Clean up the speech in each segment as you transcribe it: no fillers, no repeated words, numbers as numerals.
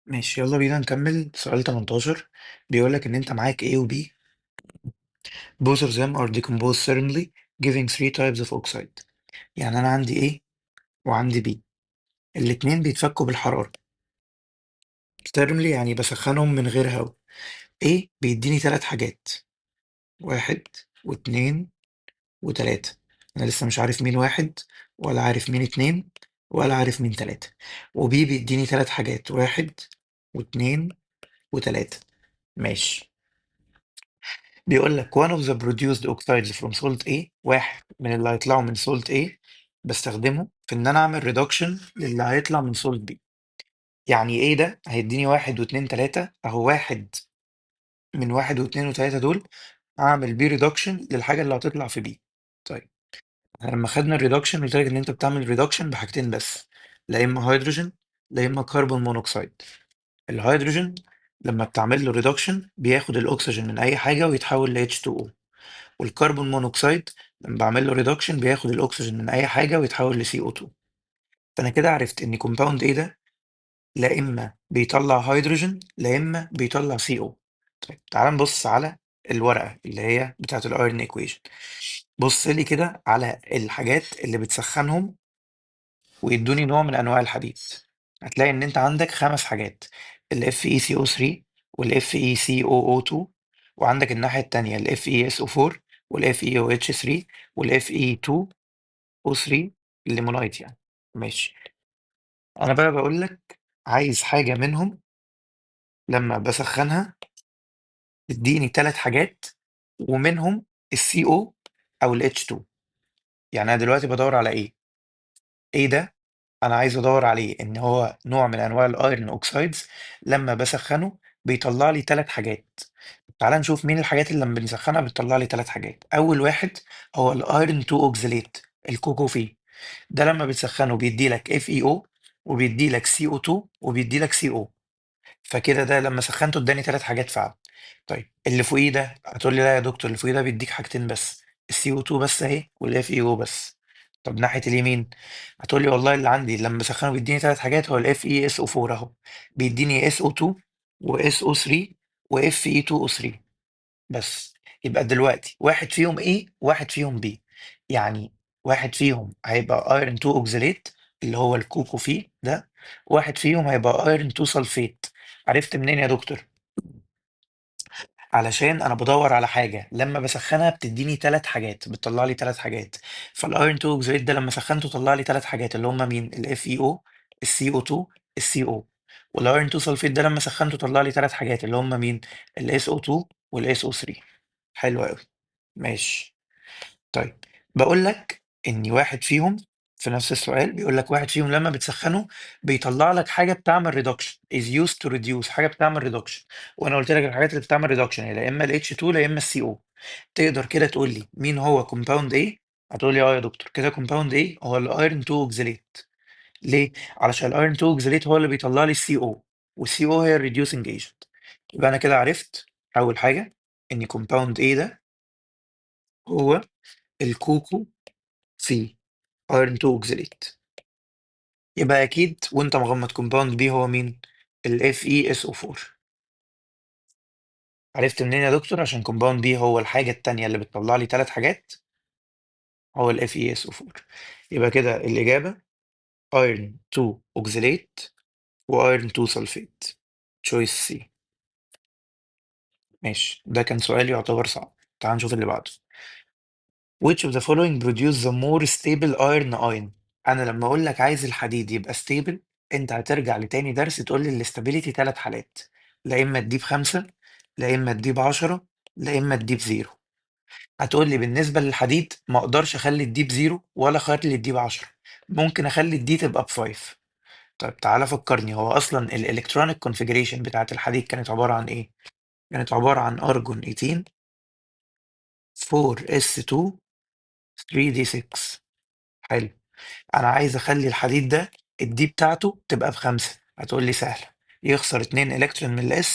ماشي، يلا بينا نكمل سؤال 18. بيقول لك ان انت معاك A و B، both of them are decomposed thermally giving three types of oxide. يعني انا عندي A وعندي B، الاتنين بيتفكوا بالحرارة thermally، يعني بسخنهم من غير هواء. A بيديني ثلاث حاجات، واحد واتنين وتلاتة. انا لسه مش عارف مين واحد ولا عارف مين اتنين ولا عارف مين تلاتة. و B بيديني ثلاث حاجات، واحد واتنين وتلاتة. ماشي. بيقول لك one of the produced oxides from salt A، واحد من اللي هيطلعوا من salt A بستخدمه في ان انا اعمل reduction للي هيطلع من salt B. يعني ايه ده؟ هيديني واحد واتنين تلاتة، اهو واحد من واحد واتنين وتلاتة دول اعمل بيه reduction للحاجة اللي هتطلع في B. طيب، احنا لما خدنا ال reduction قلت لك ان انت بتعمل reduction بحاجتين بس، لا اما هيدروجين لا اما carbon monoxide. الهيدروجين لما بتعمل له reduction بياخد الاكسجين من اي حاجة ويتحول ل H2O، وال carbon monoxide لما بعمل له reduction بياخد الاكسجين من اي حاجه ويتحول ل CO2. فانا كده عرفت ان compound A ده لا اما بيطلع هيدروجين لا اما بيطلع CO. طيب، تعال نبص على الورقه اللي هي بتاعت ال iron equation. بص لي كده على الحاجات اللي بتسخنهم ويدوني نوع من انواع الحديد. هتلاقي ان انت عندك خمس حاجات، ال FeCO3 وال FeCoO2، وعندك الناحية التانية ال FeSO4 وال FeOH3 وال Fe2O3 ال limonite يعني. ماشي. انا بقى بقول لك عايز حاجة منهم لما بسخنها تديني ثلاث حاجات، ومنهم ال CO او ال H2. يعني انا دلوقتي بدور على ايه؟ ايه ده؟ انا عايز ادور عليه ان هو نوع من انواع ال iron oxides لما بسخنه بيطلع لي ثلاث حاجات. تعال نشوف مين الحاجات اللي لما بنسخنها بتطلع لي ثلاث حاجات. اول واحد هو ال iron 2 oxalate، ال CoCO Fe. ده لما بتسخنه بيدي لك FeO وبيدي لك CO2 وبيدي لك CO. فكده ده لما سخنته اداني ثلاث حاجات فعلا. طيب، اللي فوقيه ده هتقول لي لا يا دكتور، اللي فوقيه ده بيديك حاجتين بس، ال CO2 بس اهي وال FeO بس. طب ناحية اليمين هتقول لي والله اللي عندي لما بسخنه بيديني ثلاث حاجات هو ال FeSO4 اهو، بيديني SO2 و SO3 و Fe2O3 بس. يبقى دلوقتي واحد فيهم A واحد فيهم B، يعني واحد فيهم هيبقى iron 2 oxalate اللي هو ال CoCO Fe ده، واحد فيهم هيبقى iron 2 sulfate. عرفت منين يا دكتور؟ علشان انا بدور على حاجه لما بسخنها بتديني ثلاث حاجات، بتطلع لي ثلاث حاجات. فال iron 2 oxalate ده لما سخنته طلع لي ثلاث حاجات اللي هم مين؟ ال FeO، ال CO2، ال CO. وال iron 2 sulfate ده لما سخنته طلع لي ثلاث حاجات اللي هم مين؟ ال SO2 وال SO3. حلو قوي. ماشي. طيب، بقول لك ان واحد فيهم في نفس السؤال بيقول لك واحد فيهم لما بتسخنه بيطلع لك حاجه بتعمل reduction، is used to reduce، حاجه بتعمل reduction. وانا قلت لك الحاجات اللي بتعمل reduction هي لا اما ال H2 لا اما ال CO. تقدر كده تقول لي مين هو compound A؟ هتقول لي اه يا دكتور، كده compound A هو ال iron 2 oxalate. ليه؟ علشان ال iron 2 oxalate هو اللي بيطلع لي ال CO، وال CO هي ال reducing agent. يبقى انا كده عرفت اول حاجه ان compound A ده هو ال CoCO Fe iron 2 oxalate. يبقى اكيد وانت مغمض compound B هو مين؟ ال FeSO4. عرفت منين يا دكتور؟ عشان compound B هو الحاجة التانية اللي بتطلع لي ثلاث حاجات، هو ال FeSO4. يبقى كده الإجابة iron 2 oxalate و iron 2 sulfate، choice C. ماشي، ده كان سؤال يعتبر صعب. تعال نشوف اللي بعده. Which of the following produce the more stable iron ion؟ انا لما اقول لك عايز الحديد يبقى stable، انت هترجع لتاني درس تقول لي ال stability ثلاث حالات، لا اما ال d بخمسة لا اما ال d ب10 لا اما ال d ب zero. هتقول لي بالنسبة للحديد ما اقدرش اخلي ال d ب zero ولا اخلي ال d ب10، ممكن اخلي ال d تبقى ب five. طيب، تعالى فكرني، هو اصلا ال electronic configuration بتاعت الحديد كانت عبارة عن ايه؟ كانت عبارة عن ارجون 18 4 s 2 3 d 6. حلو. انا عايز اخلي الحديد ده ال d بتاعته تبقى بخمسة. هتقول لي سهلة، يخسر 2 الكترون من ال s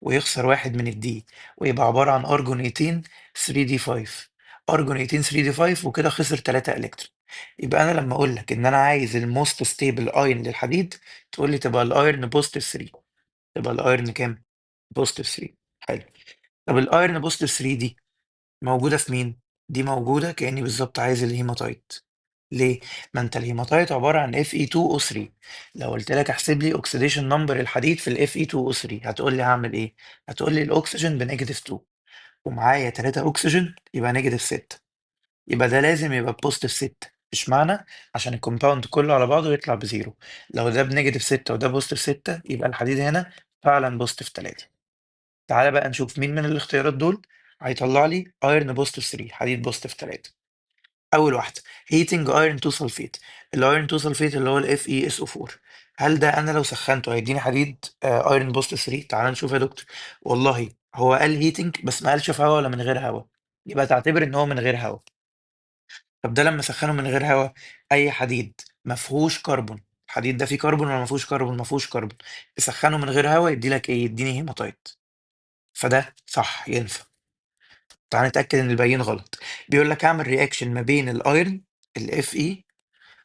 ويخسر واحد من ال d، ويبقى عبارة عن ارجون 18 3 d 5. ارجون 18 3 d 5، وكده خسر 3 الكترون. يبقى انا لما اقول لك ان انا عايز ال most stable ion للحديد تقول لي تبقى ال iron positive 3. يبقى ال iron كام؟ positive 3. حلو. طب ال iron positive 3 دي موجودة في مين؟ دي موجودة كأني بالظبط عايز الهيماتايت. ليه؟ ما انت الهيماتايت عبارة عن Fe2O3. لو قلت لك احسب لي oxidation number الحديد في ال Fe2O3 هتقول لي هعمل ايه؟ هتقول لي الاكسجين ب negative 2 ومعايا 3 اكسجين يبقى negative 6، يبقى ده لازم يبقى positive 6. اشمعنى؟ عشان ال compound كله على بعضه يطلع ب zero. لو ده ب negative 6 وده positive 6 يبقى الحديد هنا فعلا positive 3. تعالى بقى نشوف مين من الاختيارات دول هيطلع لي iron positive 3، حديد positive 3. اول واحده heating iron 2 sulfate. ال iron 2 sulfate اللي هو ال FeSO4، هل ده انا لو سخنته هيديني حديد iron positive 3؟ تعال نشوف يا دكتور. والله هو قال heating بس ما قالش في هواء ولا من غير هواء، يبقى تعتبر ان هو من غير هواء. طب ده لما سخنه من غير هواء، اي حديد ما فيهوش كربون، الحديد ده فيه كربون ولا ما فيهوش كربون؟ ما فيهوش كربون. تسخنه من غير هواء يدي لك ايه؟ يديني هيماتايت. فده صح ينفع. تعال نتأكد ان الباقيين غلط. بيقول لك اعمل reaction ما بين ال iron ال Fe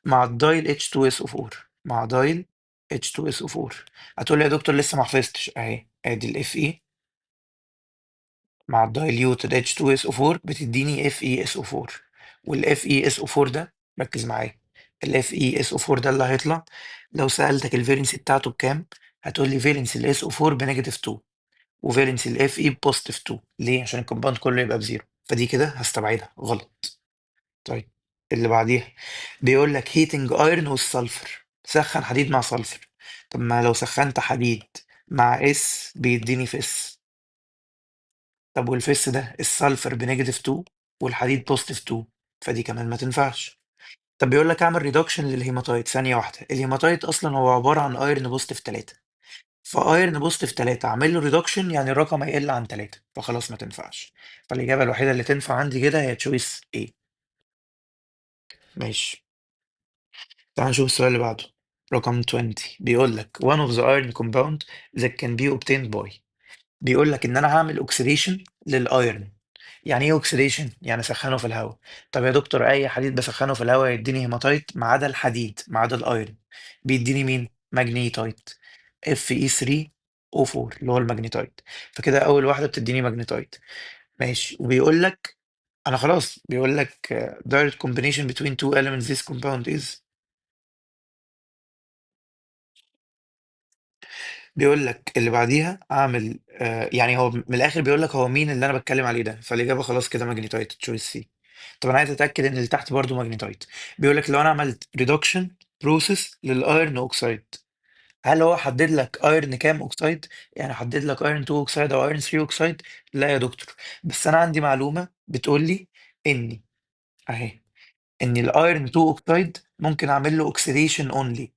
مع ال dil H2SO4، مع dil H2SO4. هتقول لي يا دكتور لسه ما حفظتش. اهي ادي ال Fe مع ال diluted H2SO4 بتديني FeSO4، وال FeSO4 ده ركز معايا، ال FeSO4 ده اللي هيطلع لو سألتك ال valency بتاعته بكام هتقول لي valence ال SO4 ب negative 2 و valence ال Fe positive 2. ليه؟ عشان ال compound كله يبقى ب zero. فدي كده هستبعدها غلط. طيب اللي بعديها بيقول لك heating iron وال sulfur، سخن حديد مع sulfur. طب ما لو سخنت حديد مع S بيديني FeS. طب وال FeS ده ال sulfur ب negative 2 والحديد positive 2، فدي كمان ما تنفعش. طب بيقول لك اعمل reduction لل hematite. ثانية واحدة، الهيماتايت اصلا هو عبارة عن iron positive 3، ف iron positive 3 اعمل له reduction يعني الرقم هيقل عن 3، فخلاص ما تنفعش. فالإجابة الوحيدة اللي تنفع عندي كده هي choice A. ماشي، تعال نشوف السؤال اللي بعده رقم 20. بيقول لك one of the iron compound that can be obtained by. بيقول لك ان انا هعمل oxidation لل iron. يعني ايه oxidation؟ يعني اسخنه في الهواء. طب يا دكتور اي حديد بسخنه في الهواء يديني هيماتايت ما عدا الحديد، ما عدا ال iron. بيديني مين؟ magnetite، Fe3O4 اللي هو ال magnetite. فكده اول واحده بتديني magnetite. ماشي، وبيقول لك انا خلاص، بيقول لك direct combination between two elements this compound is. بيقول لك اللي بعديها اعمل يعني هو من الاخر بيقول لك هو مين اللي انا بتكلم عليه ده، فالاجابه خلاص كده magnetite choice C. طب انا عايز اتاكد ان اللي تحت برضو magnetite. بيقول لك لو انا عملت reduction process لل iron oxide، هل هو حدد لك iron كام oxide؟ يعني حدد لك iron 2 oxide او iron 3 oxide؟ لا يا دكتور، بس انا عندي معلومه بتقول لي اني اهي ان ال iron 2 oxide ممكن اعمل له oxidation only،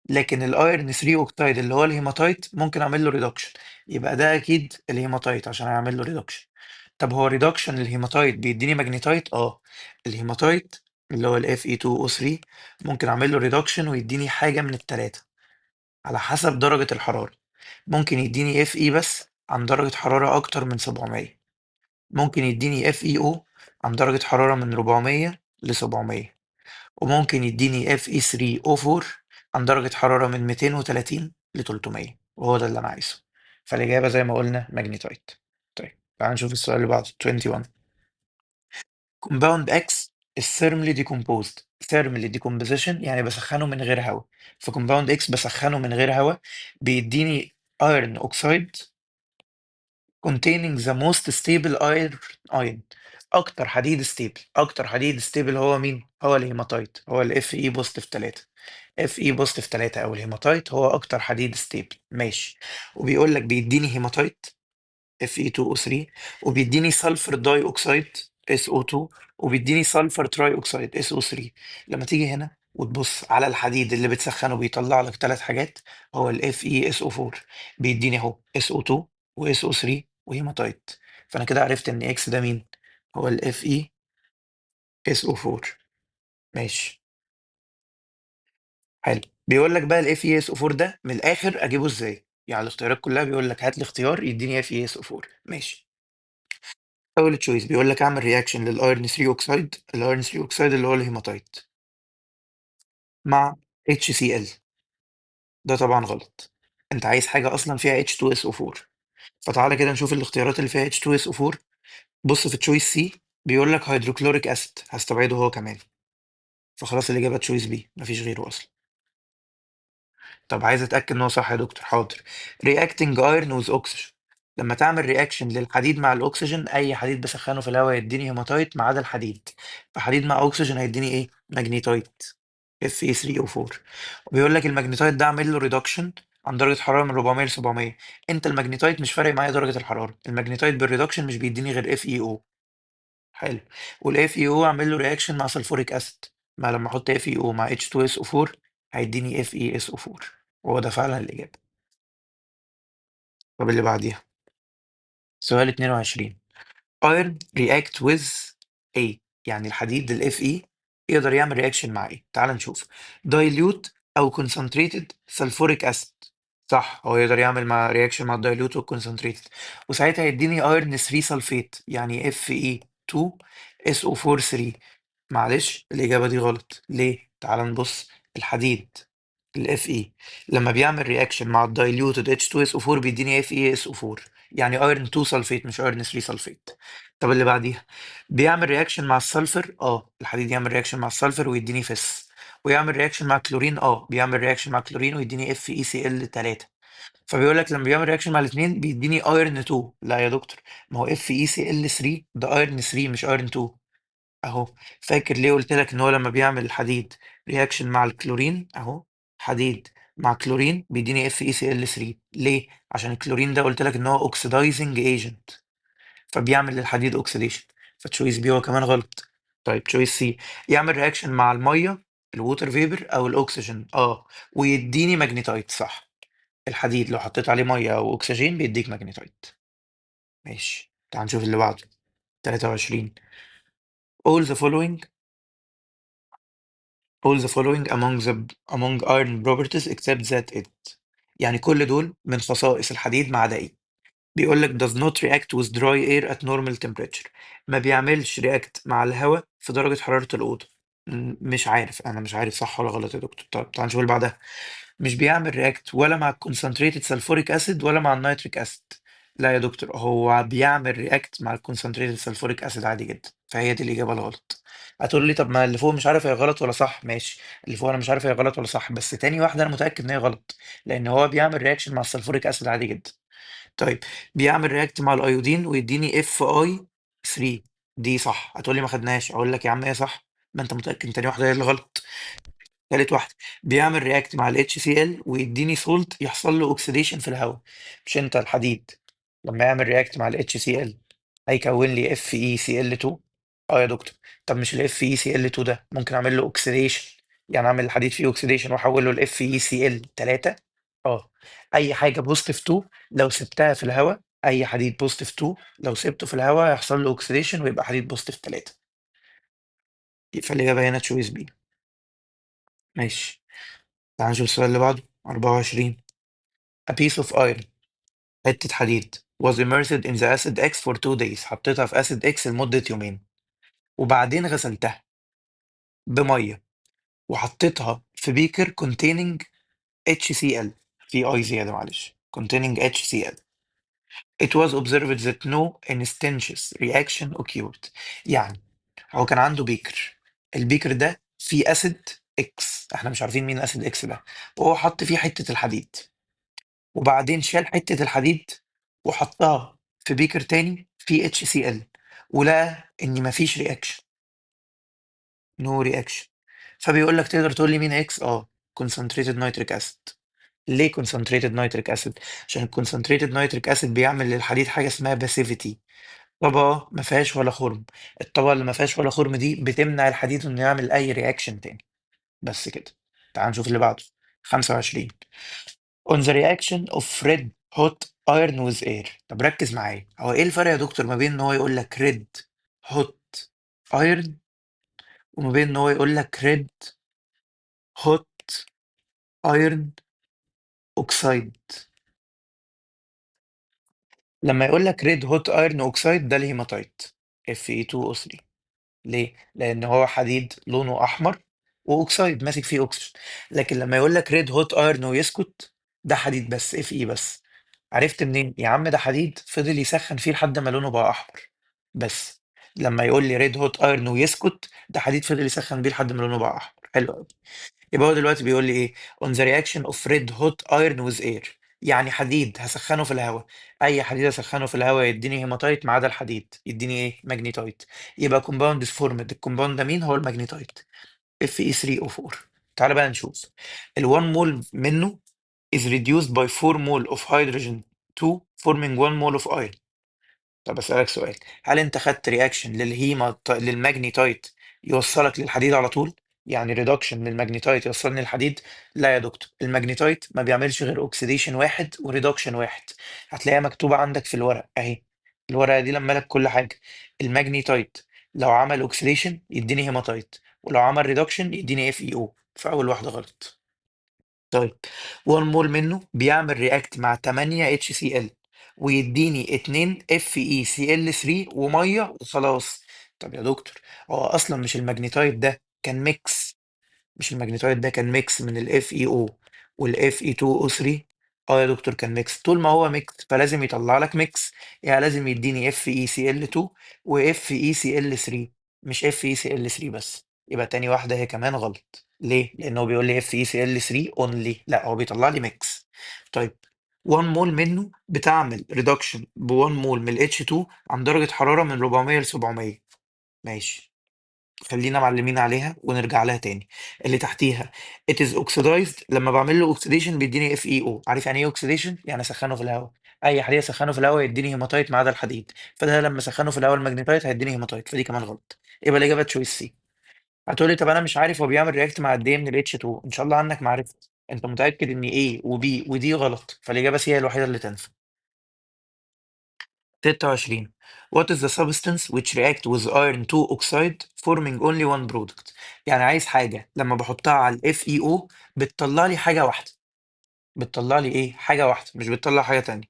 لكن ال iron 3 oxide اللي هو الهيماتايت ممكن اعمل له reduction. يبقى ده اكيد الهيماتايت عشان اعمل له reduction. طب هو reduction لل hematite بيديني magnetite؟ الهيماتايت اللي هو ال Fe2O3 ممكن اعمل له reduction ويديني حاجه من الثلاثه على حسب درجه الحراره. ممكن يديني Fe بس عن درجه حراره اكتر من 700، ممكن يديني FeO عن درجه حراره من 400 ل 700، وممكن يديني Fe3O4 عن درجة حرارة من 230 ل 300، وهو ده اللي أنا عايزه. فالإجابة زي ما قلنا magnetite. طيب تعال نشوف السؤال اللي بعده 21. compound X is thermally decomposed. thermally decomposition يعني بسخنه من غير هواء. ف compound X بسخنه من غير هواء بيديني iron oxide containing the most stable iron ion. أكتر حديد stable، أكتر حديد stable هو مين؟ هو الهيماتايت، هو ال Fe positive 3. Fe positive 3 أو الهيماتايت هو أكتر حديد stable. ماشي، وبيقول لك بيديني hematite Fe2O3، وبيديني sulfur dioxide SO2، وبيديني sulfur trioxide SO3. لما تيجي هنا وتبص على الحديد اللي بتسخنه بيطلع لك ثلاث حاجات، هو ال FeSO4 بيديني اهو SO2 و SO3 وهيماتايت. فأنا كده عرفت إن X ده مين؟ هو ال FeSO4. ماشي حلو. بيقول لك بقى ال FeSO4 ده من الآخر أجيبه إزاي؟ يعني الاختيارات كلها بيقول لك هات الاختيار يديني FeSO4. ماشي، أول choice بيقول لك أعمل reaction لل iron 3 oxide، ال iron 3 oxide اللي هو الهيماتايت مع HCl، ده طبعا غلط. انت عايز حاجة اصلا فيها H2SO4. فتعالى كده نشوف الاختيارات اللي فيها H2SO4. بص في choice C، بيقول لك hydrochloric acid، هستبعده هو كمان. فخلاص الاجابة choice B، مفيش غيره اصلا. طب عايز اتاكد ان هو صح يا دكتور. حاضر. reacting iron with oxygen، لما تعمل reaction للحديد مع الاكسجين، اي حديد بسخنه في الهواء يديني هيماتايت ما عدا الحديد. فحديد مع اكسجين هيديني ايه؟ magnetite، Fe3O4. وبيقول لك ال magnetite ده اعمل له reduction عند درجه حرارة من 400 ل 700. انت ال magnetite مش فارق معايا درجه الحراره، ال magnetite بال reduction مش بيديني غير FeO. حلو. وال FeO اعمل له reaction مع sulfuric acid، ما لما احط FeO مع H2SO4 هيديني FeSO4، وهو ده فعلا الاجابة. طب اللي بعديها سؤال 22، iron react with ايه؟ يعني الحديد ال Fe يقدر يعمل reaction مع ايه؟ تعال نشوف. dilute او concentrated sulfuric acid، صح، هو يقدر يعمل مع reaction مع ال dilute وال concentrated، وساعتها يديني iron 3 sulfate، يعني Fe2SO4 3. معلش الإجابة دي غلط. ليه؟ تعال نبص. الحديد ال Fe لما بيعمل reaction مع ال diluted H2SO4 بيديني FeSO4، يعني iron 2 sulfate مش iron 3 sulfate. طب اللي بعديها بيعمل reaction مع ال sulfur، الحديد يعمل reaction مع ال sulfur ويديني FeS، ويعمل reaction مع كلورين، بيعمل reaction مع كلورين ويديني FeCl 3. فبيقول لك لما بيعمل reaction مع الاثنين بيديني iron 2. لا يا دكتور، ما هو FeCl 3 ده iron 3 مش iron 2. اهو، فاكر ليه قلت لك ان هو لما بيعمل الحديد reaction مع الكلورين، اهو حديد مع كلورين بيديني FeCl 3. ليه؟ عشان الكلورين ده قلت لك ان هو oxidizing agent، فبيعمل للحديد oxidation. ف choice B هو كمان غلط. طيب choice C، يعمل reaction مع المية ال water vapor او الاكسجين، ويديني magnetite. صح، الحديد لو حطيت عليه مية او اكسجين بيديك magnetite. ماشي، تعال نشوف اللي بعده. 23، all the following among iron properties except that it، يعني كل دول من خصائص الحديد ما عدا ايه؟ بيقول لك does not react with dry air at normal temperature، ما بيعملش react مع الهواء في درجة حرارة الأوضة. مش عارف، أنا مش عارف صح ولا غلط يا دكتور. طب تعال نشوف اللي بعدها. مش بيعمل react ولا مع ال concentrated sulfuric acid ولا مع ال nitric acid. لا يا دكتور، هو بيعمل react مع ال concentrated sulfuric acid عادي جدا، فهي دي الإجابة الغلط. هتقول لي طب ما اللي فوق مش عارف هي غلط ولا صح. ماشي، اللي فوق انا مش عارف هي غلط ولا صح، بس تاني واحدة انا متأكد ان هي غلط، لان هو بيعمل reaction مع ال sulfuric acid عادي جدا. طيب بيعمل react مع ال iodine ويديني Fi 3، دي صح. هتقول لي ما خدناش، اقول لك يا عم هي صح، ما انت متأكد تاني واحدة هي اللي غلط. تالت واحدة بيعمل react مع ال HCl ويديني salt يحصل له oxidation في الهواء. مش انت الحديد لما يعمل react مع ال HCl هيكون لي FeCl2؟ اه يا دكتور. طب مش ال FeCl2 ده ممكن اعمل له oxidation، يعني اعمل الحديد فيه oxidation واحوله ل FeCl3؟ اي حاجة positive 2 لو سبتها في الهواء، اي حديد positive 2 لو سبته في الهواء هيحصل له oxidation ويبقى حديد positive 3. فالاجابة هنا choice B. ماشي، تعال نشوف السؤال اللي بعده. 24، A piece of iron، حتة حديد، was immersed in the acid X for 2 days، حطيتها في acid X لمدة يومين وبعدين غسلتها بمية وحطيتها في beaker containing HCl، في I زيادة معلش، containing HCl. It was observed that no instantaneous reaction occurred. يعني هو كان عنده beaker، ال beaker ده فيه acid X، احنا مش عارفين مين acid X ده، وهو حط فيه حتة الحديد وبعدين شال حتة الحديد وحطها في beaker تاني فيه HCl، ولقى ان مفيش reaction، no reaction. فبيقول لك تقدر تقول لي مين X؟ concentrated nitric acid. ليه concentrated nitric acid؟ عشان ال concentrated nitric acid بيعمل للحديد حاجة اسمها passivity، طبقة ما فيهاش ولا خرم. الطبقة اللي ما فيهاش ولا خرم دي بتمنع الحديد انه يعمل اي reaction تاني. بس كده. تعال نشوف اللي بعده. 25، on the reaction of red hot iron with air. طب ركز معايا، هو ايه الفرق يا دكتور ما بين ان هو يقول لك red hot iron وما بين ان هو يقول لك red hot iron oxide؟ لما يقول لك red hot iron oxide ده الهيماتايت Fe2O3. ليه؟ لأن هو حديد لونه أحمر و oxide ماسك فيه أكسجين. لكن لما يقول لك red hot iron ويسكت، ده حديد بس، Fe بس. عرفت منين يا عم ده حديد؟ فضل يسخن فيه لحد ما لونه بقى احمر. بس لما يقول لي red hot iron ويسكت، ده حديد فضل يسخن بيه لحد ما لونه بقى احمر. حلو قوي. يبقى هو دلوقتي بيقول لي ايه؟ on the reaction of red hot iron with air، يعني حديد هسخنه في الهواء. اي حديد اسخنه في الهواء يديني هيماتايت، ما عدا الحديد يديني ايه؟ magnetite. يبقى compound is formed، ال compound ده مين هو؟ ال magnetite، Fe3O4. تعال بقى نشوف ال 1 مول منه is reduced by 4 mole of hydrogen 2 forming 1 mole of iron. طب اسالك سؤال، هل انت خدت reaction لل magnetite يوصلك للحديد على طول؟ يعني reduction لل magnetite يوصلني للحديد؟ لا يا دكتور، ال magnetite ما بيعملش غير oxidation واحد و reduction واحد. هتلاقيها مكتوبة عندك في الورق اهي، الورقة دي لما لك كل حاجة. ال magnetite لو عمل oxidation يديني هيماتايت، ولو عمل reduction يديني FeO. فاول واحدة غلط. طيب 1 مول منه بيعمل react مع 8 HCl ويديني 2 FeCl3 ومية وخلاص. طب يا دكتور، هو اصلا مش ال magnetite ده كان mix؟ مش ال magnetite ده كان mix من ال FeO وال Fe2O3؟ اه يا دكتور كان mix. طول ما هو mix فلازم يطلع لك mix، يعني لازم يديني FeCl2 و FeCl3، مش FeCl3 بس. يبقى تاني واحدة هي كمان غلط. ليه؟ لأنه بيقول لي FeCl3 only، لا هو بيطلع لي mix. طيب 1 مول منه بتعمل reduction ب 1 مول من ال H2 عند درجة حرارة من 400 ل 700. ماشي، خلينا معلمين عليها ونرجع لها تاني. اللي تحتيها it is oxidized، لما بعمل له oxidation بيديني FeO. عارف يعني ايه oxidation؟ يعني اسخنه في الهواء. اي حديد اسخنه في الهواء يديني هيماتايت ما عدا الحديد، فده لما اسخنه في الهواء ال magnetite هيديني هيماتايت، فدي كمان غلط. يبقى الاجابة choice C. هتقولي طب انا مش عارف هو بيعمل react مع قد ايه من ال H2. ان شاء الله عنك ما عرفت، انت متاكد ان A و B و D غلط، فالاجابه C هي الوحيدة اللي تنفع. 26. What is the substance which react with iron 2 oxide forming only one product؟ يعني عايز حاجة لما بحطها على ال FeO بتطلع لي حاجة واحدة. بتطلع لي ايه؟ حاجة واحدة، مش بتطلع حاجة تانية.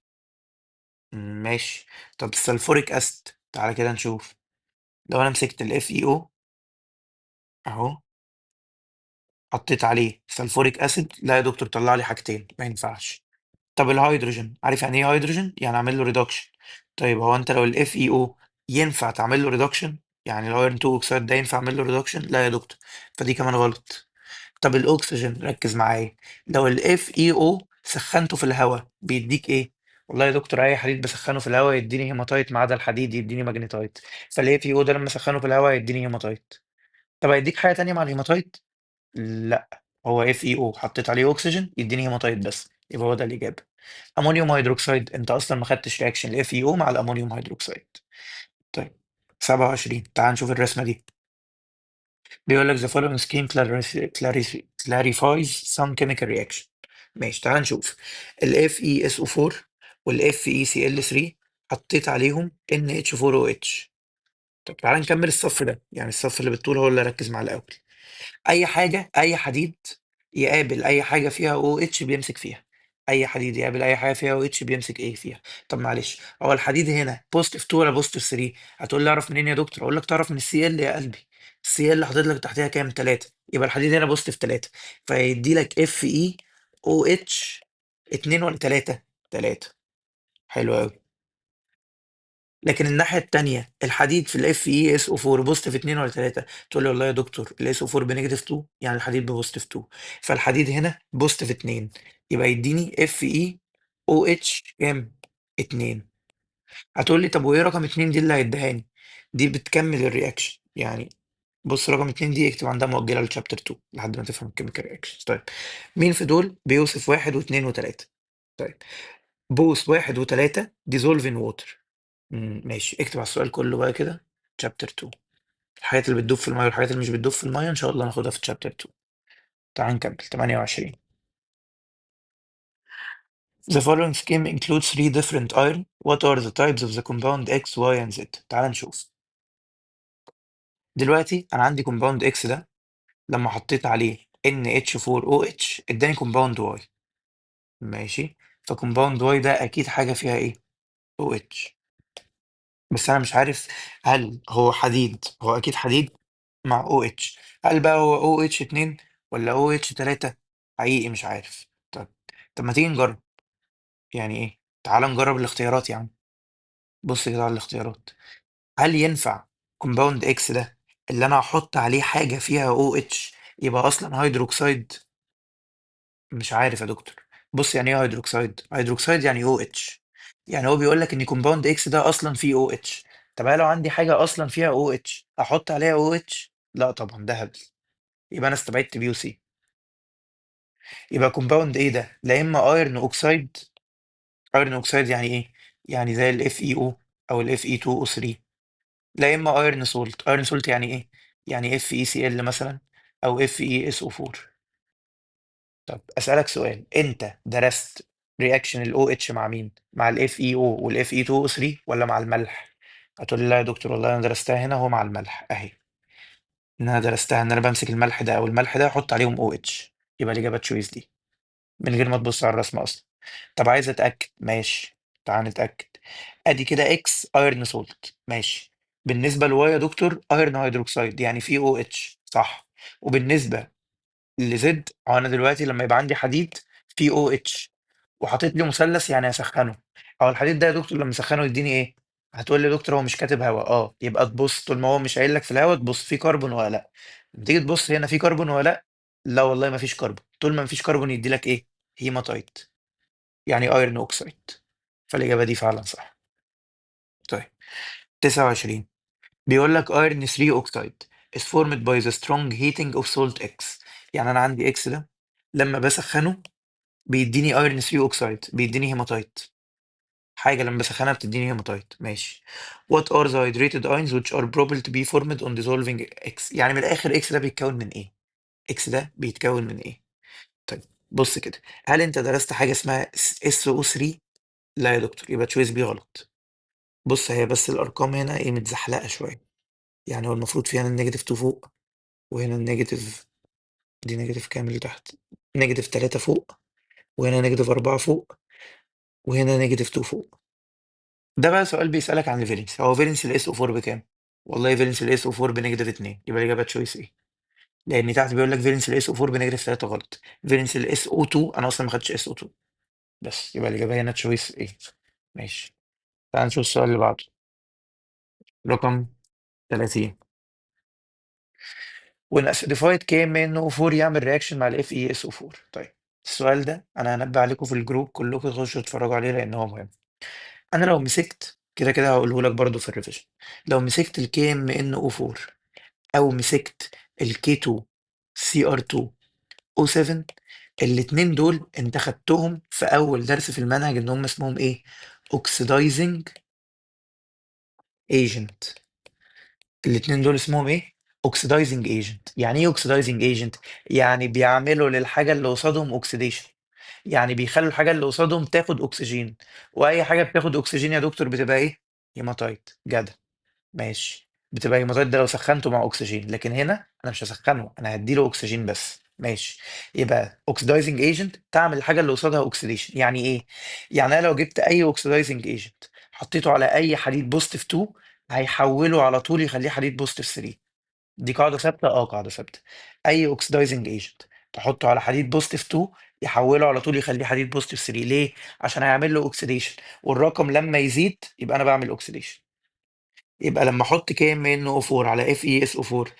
ماشي. طب ال sulfuric acid، تعالى كده نشوف. لو انا مسكت ال FeO اهو، حطيت عليه sulfuric acid، لا يا دكتور طلع لي حاجتين، ما ينفعش. طب الهيدروجين، عارف يعني ايه هيدروجين؟ يعني اعمل له reduction. طيب هو انت لو ال FeO ينفع تعمل له reduction؟ يعني ال iron 2 oxide ده ينفع اعمل له reduction؟ لا يا دكتور، فدي كمان غلط. طب الاكسجين، ركز معايا، لو ال FeO سخنته في الهواء بيديك ايه؟ والله يا دكتور اي حديد بسخنه في الهواء يديني هيماتايت ما عدا الحديد يديني magnetite، فال FeO ده لما سخنة في الهواء يديني هيماتايت. طب هيديك حاجة تانية مع الهيماتايت؟ لا، هو FeO حطيت عليه اكسجين يديني هيماتايت بس، يبقى هو ده الاجابة. ammonium hydroxide، انت اصلا ما خدتش reaction ال FeO مع ال ammonium hydroxide. طيب 27، تعال نشوف الرسمة دي. بيقول لك the following scheme clarifies some chemical reaction. ماشي، تعال نشوف ال FeSO4 وال FeCl3 حطيت عليهم NH4OH. طب تعال نكمل الصف ده، يعني الصف اللي بالطول هو اللي ركز معاه الاول. اي حاجة، اي حديد يقابل اي حاجة فيها OH بيمسك فيها. اي حديد يقابل اي حاجة فيها OH بيمسك ايه فيها. طب معلش، هو الحديد هنا positive 2 ولا positive 3؟ هتقول لي اعرف منين يا دكتور؟ اقول لك تعرف من ال Cl يا قلبي. ال Cl حاطط لك تحتها كام؟ 3. يبقى الحديد هنا positive 3، فيدي لك FeOH 2 ولا 3؟ 3. حلو قوي. لكن الناحية التانية الحديد في ال FeSO4 positive 2 ولا 3؟ تقول لي والله يا دكتور ال SO4 ب negative 2، يعني الحديد ب positive 2، فالحديد هنا positive 2، يبقى يديني FeOH كام؟ 2. هتقول لي طب وايه رقم 2 دي اللي هيديهاني؟ دي بتكمل ال reaction، يعني بص رقم 2 دي اكتب عندها مؤجلة ل chapter 2 لحد ما تفهم ال chemical reaction. طيب مين في دول بيوصف 1 و2 و3؟ طيب both 1 و3 dissolve in water. ماشي، اكتب على السؤال كله بقى كده chapter 2. الحاجات اللي بتدوب في المية والحاجات اللي مش بتدوب في المية ان شاء الله ناخدها في chapter 2. تعال نكمل 28. The following scheme includes three different iron. What are the types of the compound X, Y and Z؟ تعال نشوف. دلوقتي انا عندي compound X ده لما حطيت عليه NH4OH اداني compound Y. ماشي، ف compound Y ده اكيد حاجة فيها ايه؟ OH. بس انا مش عارف هل هو حديد، هو اكيد حديد مع OH، هل بقى هو OH 2 ولا OH 3؟ حقيقي مش عارف. طيب طب ما تيجي نجرب. يعني ايه؟ تعال نجرب الاختيارات يا عم. بص كده على الاختيارات. هل ينفع compound X ده اللي انا هحط عليه حاجة فيها OH يبقى اصلا هيدروكسيد؟ مش عارف يا دكتور. بص يعني ايه hydroxide؟ hydroxide يعني OH. يعني هو بيقول لك ان compound X ده اصلا فيه OH. طب انا لو عندي حاجة اصلا فيها OH احط عليها OH؟ لا طبعا، ده هبل. يبقى انا استبعدت B و C. يبقى compound A ده؟ لا، اما iron oxide. iron oxide يعني ايه؟ يعني زي ال FeO او ال Fe2O3. لا اما iron salt. iron salt يعني ايه؟ يعني FeCl مثلا او FeSO4. طب اسالك سؤال، انت درست reaction ال OH مع مين؟ مع ال FeO وال Fe2O3 ولا مع الملح؟ هتقول لي لا يا دكتور والله انا درستها هنا هو مع الملح اهي. ان انا درستها ان انا بمسك الملح ده او الملح ده احط عليهم OH. يبقى الاجابة choice D من غير ما تبص على الرسمة اصلا. طب عايز اتاكد، ماشي تعال نتاكد. ادي كده X iron salt، ماشي. بالنسبة ل Y يا دكتور iron hydroxide يعني في OH، صح. وبالنسبة ل Z، انا دلوقتي لما يبقى عندي حديد في OH وحاطط لي مثلث يعني هسخنه، او الحديد ده يا دكتور لما اسخنه يديني ايه؟ هتقول لي يا دكتور هو مش كاتب هواء. يبقى تبص طول ما هو مش قايل لك في الهواء تبص في كربون ولا لا. لما تيجي تبص هنا في كربون ولا لا؟ لا والله ما فيش كربون. طول ما فيش كربون يدي لك ايه؟ هيماتايت يعني iron oxide. فالاجابه دي فعلا صح. طيب 29 بيقول لك iron 3 oxide is formed by the strong heating of salt X. يعني انا عندي X ده لما بسخنه بيديني iron 3 oxide، بيديني هيماتايت. حاجة لما بسخنها بتديني هيماتايت، ماشي. What are the hydrated ions which are probable to be formed on dissolving X؟ يعني من الاخر X ده بيتكون من ايه؟ X ده بيتكون من ايه؟ طيب بص كده، هل انت درست حاجة اسمها SO3؟ لا يا دكتور، يبقى choice B غلط. بص هي بس الارقام هنا ايه متزحلقه شوية. يعني هو المفروض في هنا ال negative 2 فوق، وهنا ال negative دي negative كام اللي تحت؟ negative 3 فوق، وهنا negative 4 فوق، وهنا negative 2 فوق. ده بقى سؤال بيسألك عن ال valence. هو valence ال SO 4 بكام؟ والله valence ال SO 4 ب negative 2، يبقى الاجابة choice A؟ لان تحت بيقول لك valence ال SO 4 ب negative 3 غلط. valence ال SO 2 انا اصلا ما خدتش SO 2 بس، يبقى الاجابة هنا choice A؟ ماشي، تعال نشوف السؤال اللي بعده رقم 30. When acidified KMnO4 يعمل reaction مع ال FeSO4. طيب السؤال ده انا هنبه عليكم في ال group كلكم تخشوا تتفرجوا عليه لان هو مهم. انا لو مسكت كده كده هقوله لك برضو في ال revision، لو مسكت ال KMnO4 او مسكت ال K2Cr2O7، الاتنين دول انت خدتهم في اول درس في المنهج ان هم اسمهم ايه؟ oxidizing agent. الاتنين دول اسمهم ايه؟ oxidizing agent. يعني ايه oxidizing agent؟ يعني بيعملوا للحاجة اللي قصادهم oxidation، يعني بيخلوا الحاجة اللي قصادهم تاخد اكسجين، واي حاجة بتاخد اكسجين يا دكتور بتبقى ايه؟ هيماتايت. جدع، ماشي، بتبقى هيماتايت ده لو سخنته مع اكسجين، لكن هنا انا مش هسخنه، انا هديله اكسجين بس. ماشي، يبقى oxidizing agent تعمل الحاجة اللي قصادها oxidation. يعني ايه؟ يعني انا لو جبت اي oxidizing agent حطيته على اي حديد positive 2 هيحوله على طول يخليه حديد positive 3. دي قاعدة ثابتة؟ قاعدة ثابتة. أي oxidizing agent تحطه على حديد positive 2 يحوله على طول يخليه حديد positive 3. ليه؟ عشان هيعمل له oxidation، والرقم لما يزيد يبقى أنا بعمل oxidation. يبقى لما احط KMnO 4 على FeSO 4،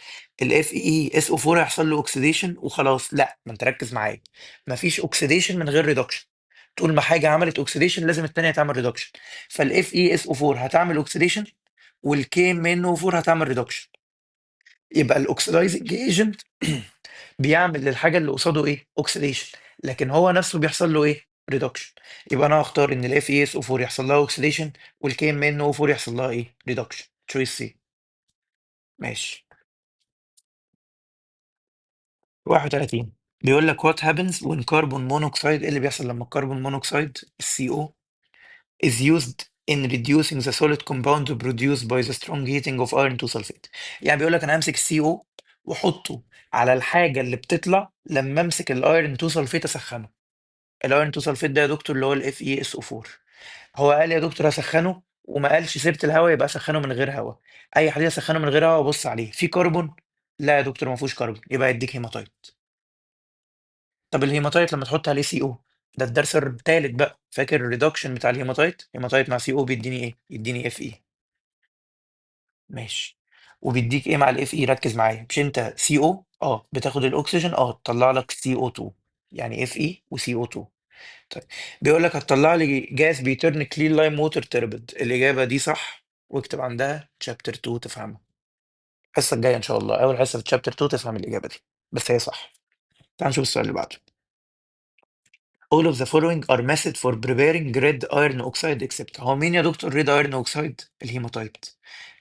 ال FeSO 4 هيحصل له oxidation وخلاص. لا، ما انت ركز معايا، مفيش oxidation من غير reduction. طول ما حاجة عملت oxidation لازم الثانية تعمل reduction. فال FeSO 4 هتعمل oxidation وال KMnO 4 هتعمل reduction. يبقى ال oxidizing agent بيعمل للحاجة اللي قصاده ايه؟ oxidation، لكن هو نفسه بيحصل له ايه؟ reduction. يبقى انا هختار ان ال FeSO 4 يحصل لها oxidation وال KMnO 4 يحصل لها ايه؟ reduction. choice C. ماشي. 31 بيقول لك what happens when carbon monoxide، ايه اللي بيحصل لما ال carbon monoxide ال CO is used in reducing the solid compound produced by the strong heating of iron 2 sulfate. يعني بيقول لك انا همسك ال CO واحطه على الحاجة اللي بتطلع لما امسك ال iron 2 sulfate اسخنه. ال iron 2 sulfate ده يا دكتور اللي هو ال FeSO 4. هو قال يا دكتور اسخنه وما قالش سيره الهواء، يبقى اسخنه من غير هواء. اي حديد اسخنه من غير هواء وابص عليه في كربون؟ لا يا دكتور ما فيهوش كربون، يبقى يديك هيماتايت. طب الهيماتايت لما تحط عليه CO ده الدرس الثالث بقى، فاكر ال reduction بتاع ال hematite؟ hematite مع CO بيديني ايه؟ يديني Fe. ماشي. وبيديك ايه مع ال Fe؟ ركز معايا، مش انت CO بتاخد الاكسجين تطلع لك CO 2، يعني Fe و CO 2. طيب بيقول لك هتطلع لي جاز بي turn clear lime water turbid. الاجابه دي صح، واكتب عندها chapter 2 تفهمها. الحصه الجايه ان شاء الله اول حصه في chapter 2 تفهم الاجابه دي، بس هي صح. تعال نشوف السؤال اللي بعده. All of the following are method for preparing red iron oxide except. هو مين يا دكتور red iron oxide؟ ال hematite.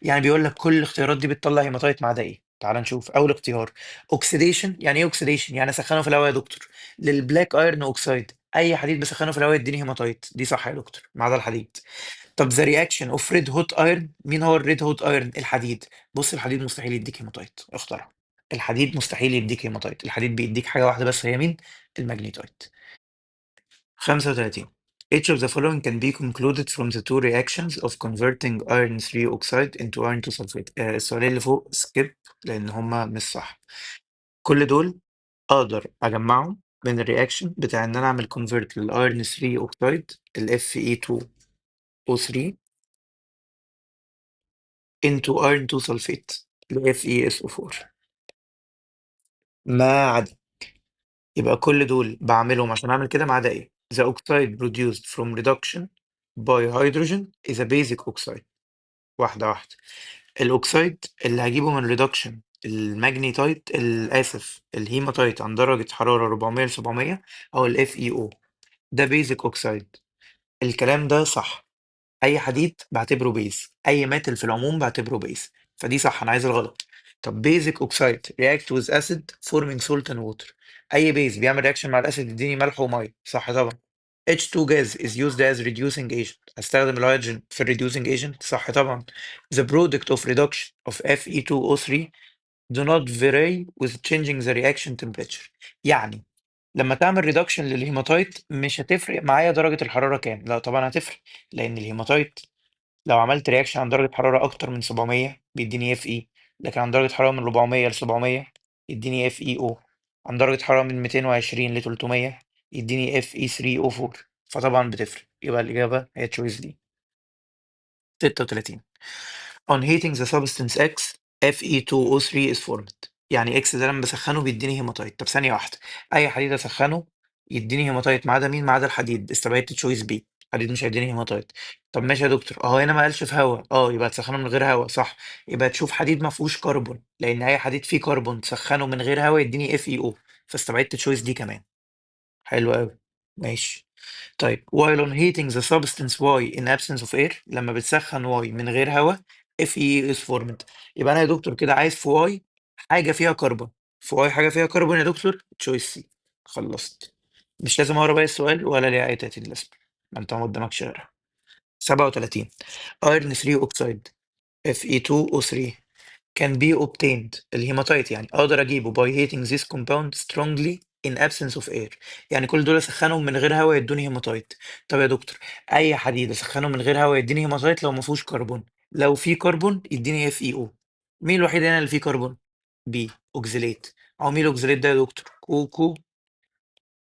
يعني بيقول لك كل الاختيارات دي بتطلع هيماتايت ما عدا ايه؟ تعال نشوف. اول اختيار oxidation. يعني ايه oxidation؟ يعني اسخنه في الهواء يا دكتور لل black iron oxide. اي حديد بسخنه في الهواء يديني هيماتايت، دي صح يا دكتور ما عدا الحديد. طب the reaction of red hot iron، مين هو ال red hot iron؟ الحديد. بص الحديد مستحيل يديك هيماتايت، اختارها. الحديد مستحيل يديك هيماتايت، الحديد بيديك حاجه واحده بس، هي مين؟ ال magnetite. 35. Each of the following can be concluded from the two reactions of converting iron 3 oxide into iron 2 sulfate. السؤالين اللي فوق skip لأن هما مش صح. كل دول أقدر أجمعهم من ال reaction بتاع إن أنا أعمل convert لل iron 3 oxide ال Fe2O3 into iron 2 sulfate ال FeSO4. ما عدا، يبقى كل دول بعملهم عشان أعمل كده ما عدا إيه؟ The oxide produced from reduction by hydrogen is a basic oxide. واحدة واحدة. ال oxide اللي هجيبه من reduction ال magnetite، آسف الهيماتايت عند درجة حرارة 400 ل 700 أو ال FeO، ده basic oxide. الكلام ده صح. أي حديد بعتبره base، أي metal في العموم بعتبره base، فدي صح. أنا عايز الغلط. طب basic oxide react with acid forming salt and water. أي base بيعمل reaction مع ال acid يديني ملح ومية، صح طبعا. H2 gas is used as reducing agent. هستخدم الهيدروجين في ال reducing agent، صح طبعا. The product of reduction of Fe2O3 do not vary with changing the reaction temperature. يعني لما تعمل reduction لل hematite مش هتفرق معايا درجة الحرارة كام؟ لا طبعا هتفرق، لأن الهيماتايت لو عملت reaction عند درجة حرارة أكتر من 700 بيديني Fe، لكن عند درجة حرارة من 400 ل 700 يديني FeO، عند درجة حرارة من 220 ل 300 يديني Fe3O4، فطبعا بتفرق. يبقى الإجابة هي choice D. 36. On heating the substance X، Fe2O3 is formed. يعني X ده لما بسخنه بيديني هيماتايت. طب ثانية واحدة، أي حديد أسخنه يديني هيماتايت ما عدا مين؟ ما عدا الحديد. استبعدت choice B، الحديد مش هيديني هيماتايت. طب ماشي يا دكتور، اهو هنا ما قالش في هواء، يبقى تسخنه من غير هواء، صح. يبقى تشوف حديد ما فيهوش كربون، لأن أي حديد فيه كربون تسخنه من غير هواء يديني FeO، فاستبعدت choice D كمان. حلو قوي، ماشي. طيب while on heating the substance Y in absence of air، لما بتسخن Y من غير هواء Fe is formed. يبقى انا يا دكتور كده عايز في Y حاجه فيها كربون، في Y حاجه فيها كربون يا دكتور، choice C. خلصت، مش لازم اقرا باقي السؤال ولا ليه اي تأتي لازمه، ما انت ما قدامكش غيرها. 37. iron 3 oxide Fe2O3 can be obtained، ال hematite يعني اقدر اجيبه by heating this compound strongly in absence of air. يعني كل دول اسخنهم من غير هواء يدوني هيماتايت. طب يا دكتور اي حديد اسخنه من غير هواء يديني هيماتايت لو ما فيهوش كربون، لو فيه كربون يديني FeO. مين الوحيد هنا اللي فيه كربون؟ B oxalate. او مين ال oxalate ده يا دكتور؟ كوكو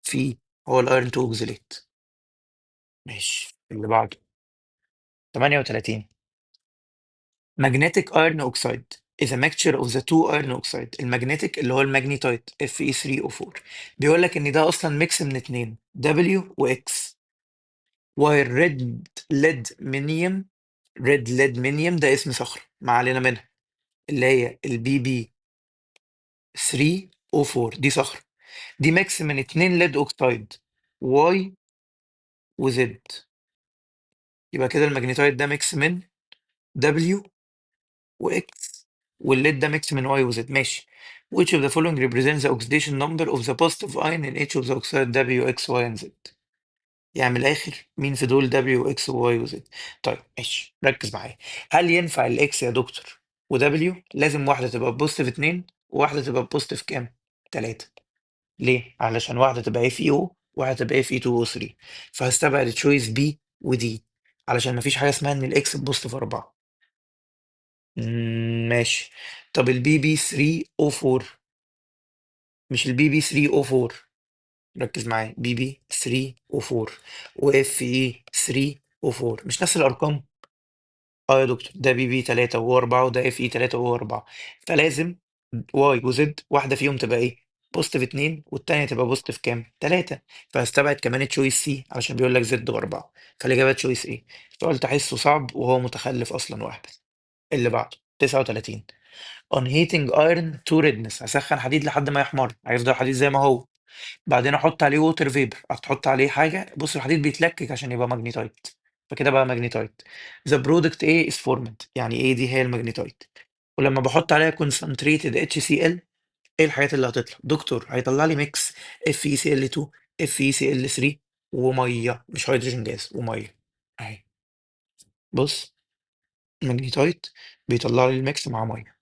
في هو ال iron 2 oxalate. ماشي، اللي بعده 38. magnetic iron oxide is a mixture of the two iron oxide. ال magnetic اللي هو ال magnetite Fe3O4، بيقول لك ان ده اصلا mix من اتنين W و X. while red lead minium، red lead minium ده اسم صخرة ما علينا منها، اللي هي ال PB3O4 دي صخرة، دي mix من اتنين lead oxide Y و Z. يبقى كده ال magnetite ده mix من W و X، وال lead ده mix من Y و Z. ماشي. Which of the following represents the oxidation number of the positive ion in each of the oxide W, X, Y and Z؟ يعني من الآخر مين في دول W, X و Y و Z؟ طيب ماشي، ركز معايا. هل ينفع ال X يا دكتور و W؟ لازم واحدة تبقى positive 2 وواحدة تبقى positive كام؟ 3. ليه؟ علشان واحدة تبقى FeO وواحدة تبقى Fe2O3. فهستبعد choice B و D علشان مفيش حاجة اسمها إن ال X positive 4. ماشي. طب ال PB 3 O 4، مش ال PB 3 O 4 ركز معايا، Pb 3 و4 و Fe 3 و4، مش نفس الارقام؟ اه يا دكتور، ده Pb 3 و4 وده Fe 3 و4، فلازم Y و Z واحدة فيهم تبقى ايه؟ positive 2 والتانية تبقى positive كام؟ 3. فهستبعد كمان choice C علشان بيقول لك Z و4، فالاجابه choice A. السؤال تحسه صعب وهو متخلف اصلا واحد. اللي بعده 39، on heating iron to redness، هسخن حديد لحد ما يحمر، هيفضل حديد زي ما هو، بعدين احط عليه water vapor، هتحط عليه حاجة، بص الحديد بيتلكك عشان يبقى magnetite، فكده بقى magnetite. the product ايه is formed، يعني ايه دي؟ هي ال magnetite. ولما بحط عليها concentrated HCl، ايه الحاجات اللي هتطلع؟ دكتور هيطلع لي ميكس FeCl2 FeCl3 وميه، مش hydrogen gas، ومية اهي. بص magnetite بيطلع لي ال mix مع مية،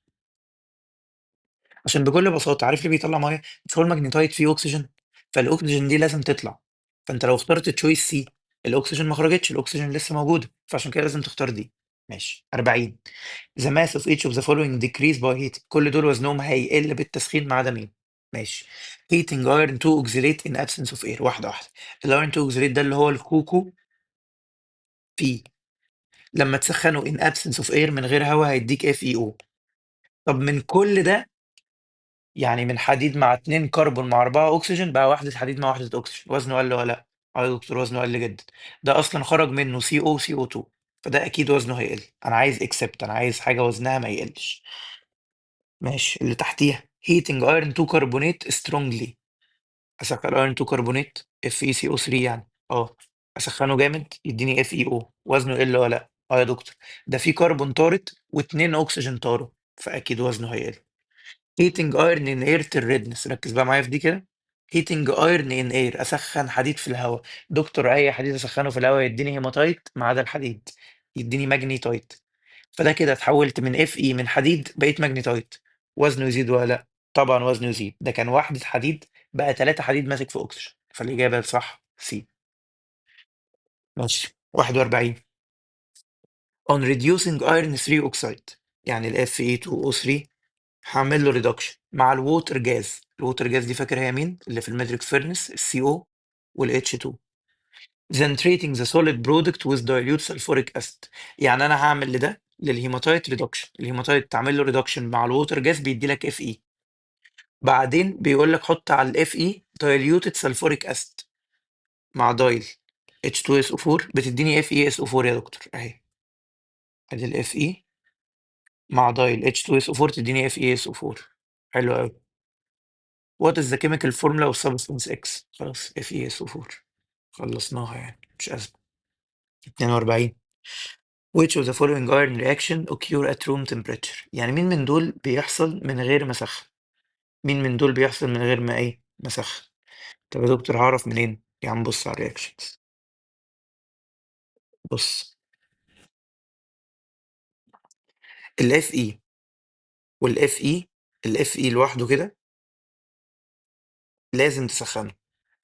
عشان بكل بساطة عارف ليه بيطلع مية؟ مش هو ال magnetite فيه اكسجين، فالاكسجين دي لازم تطلع، فانت لو اخترت choice C الاكسجين ما خرجتش، الاكسجين لسه موجودة، فعشان كده لازم تختار دي. ماشي. 40، the mass of each of the following decrease by heat، كل دول وزنهم هيقل بالتسخين ما عدا مين؟ ماشي. heating iron 2 oxalate in absence of air، واحدة واحدة. ال iron 2 oxalate ده اللي هو ال CoCo Fe، لما تسخنه in absence of air من غير هواء هيديك FeO. طب من كل ده، يعني من حديد مع 2 كربون مع 4 اكسجين، بقى وحدة حديد مع وحدة اكسجين، وزنه قل ولا لا؟ اه يا دكتور وزنه قل جدا، ده اصلا خرج منه CO CO2، فده اكيد وزنه هيقل. انا عايز except، انا عايز حاجة وزنها ما يقلش. ماشي. اللي تحتيها heating iron 2 carbonate strongly، اسخن iron 2 carbonate FeCO3 يعني اسخنه جامد يديني FeO، وزنه يقل ولا لا؟ اه يا دكتور، ده في كربون طارت واتنين اكسجين طاروا، فاكيد وزنه هيقل. heating iron in air till redness، ركز بقى معايا في دي كده. heating iron in air، اسخن حديد في الهواء، دكتور اي حديد اسخنه في الهواء يديني هيماتايت ما عدا الحديد، يديني magnetite. فده كده اتحولت من Fe من حديد بقيت magnetite، وزنه يزيد ولا لا؟ طبعا وزنه يزيد، ده كان وحدة حديد بقى 3 حديد ماسك في اكسجين، فالاجابة الصح C. ماشي. 41، on reducing iron 3 oxide، يعني ال Fe2O3 هعمل له reduction مع ال water gas. ال water gas دي فاكر هي مين؟ اللي في ال Midrex furnace، ال CO وال H2. then treating the solid product with dilute sulfuric acid، يعني انا هعمل لده لل hematite reduction، ال hematite تعمل له reduction مع ال water gas بيدي لك Fe، بعدين بيقول لك حط على ال Fe diluted sulfuric acid مع dil H2SO4 بتديني FeSO4 يا دكتور اهي، ادي ال Fe مع dil H2SO4 تديني FeSO4. حلو قوي. What is the chemical formula of substance X؟ خلاص FeSO4 خلصناها يعني مش أزمة. 42، Which of the following iron reaction occur at room temperature؟ يعني مين من دول بيحصل من غير ما اسخن؟ مين من دول بيحصل من غير ما ايه؟ ما اسخن. طب يا دكتور هعرف منين؟ يا عم بص على ال reactions. بص ال Fe وال Fe، ال Fe لوحده كده لازم تسخنه.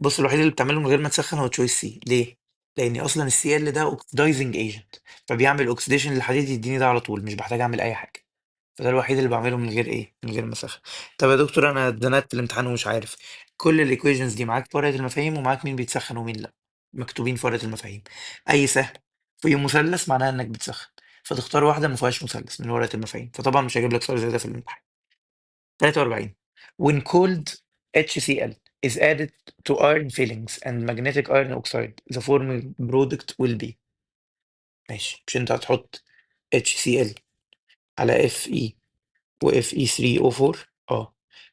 بص الوحيد اللي بتعمله من غير ما تسخن هو choice C. ليه؟ لان اصلا ال Cl ده oxidizing agent، فبيعمل oxidation للحديد يديني ده على طول، مش بحتاج اعمل اي حاجة. فده الوحيد اللي بعمله من غير ايه؟ من غير ما اسخن. طب يا دكتور انا اتزنقت في الامتحان ومش عارف. كل ال equations دي معاك في ورقة المفاهيم، ومعاك مين بيتسخن ومين لا، مكتوبين في ورقة المفاهيم. اي سهم في مثلث معناها انك بتسخن، فتختار واحدة ما فيهاش مثلث من ورقة المفاهيم، فطبعا مش هجيب لك سؤال زي ده في الامتحان. 43، when cold HCl is added to iron filings and magnetic iron oxide the formed product will be. ماشي، مش انت هتحط HCl على Fe و Fe3O4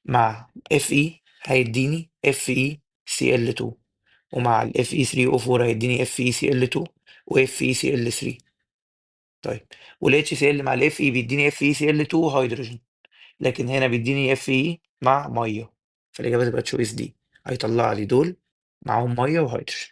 مع Fe هيديني FeCl2، ومع ال Fe3O4 هيديني FeCl2 و FeCl3. طيب وال HCl مع ال Fe بيديني FeCl2 هيدروجين، لكن هنا بيديني Fe مع مية، فالاجابه تبقى choice D. هيطلع لي دول معاهم مية وهيدروجين.